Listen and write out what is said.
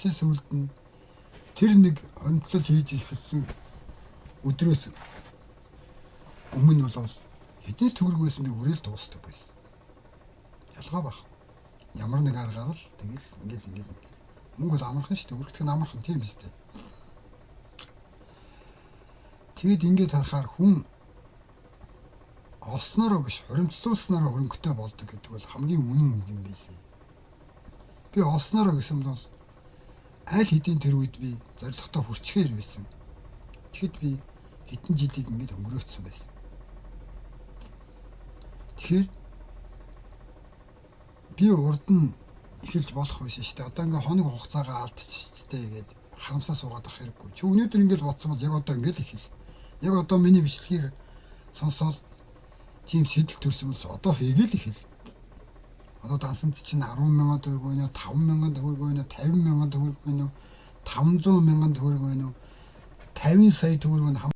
Дансны сүүлд нь тэр нэг хоримтлал хийж эхэлсэн өдрөөс өмнө бол хэдэн төгрөг байсан би үрэл дуустдаг байсан. Ялгаа байхгүй. Ямар нэг аргаар л тэгэл ингээл ингээл ингээл. Мөнгө бол амархан шүү дээ. Өргөдөх нь амархан тийм биз дээ. Тэгэд ингээд харахаар хүн олсноороо биш хуримтлуулснараа хөрөнгөтэй болдог гэдэг бол хамгийн үнэн үг юм билээ. Би олсноороо гэсэн бол аль хэдийн тэр үед би зорилготой хүрчгээр байсан. Тэгэхэд би хэдэн жилийг ингээд өнгөрөөцсөн байсан. Тэгэхээр би урд нь эхэлж болох байсан шүү дээ. Одоо ингээ хоног хугацаагаа алдчихжээ гээд харамсаа суугаад ах хэрэггүй. Чи өнөөдөр ингээд бодсон бол яг одоо ингээд эхэл. Яг одоо миний бичлэгийг сонсоод тийм сэтэл төрсөн бол одоо хийгээл эхэл. Одоо дансанд чинь 10 мянган төгрөг байна уу, 5 мянган төгрөг байна уу, 50 мянган төгрөг байна уу, 500 мянган төгрөг байна уу, 50 сая төгрөг нь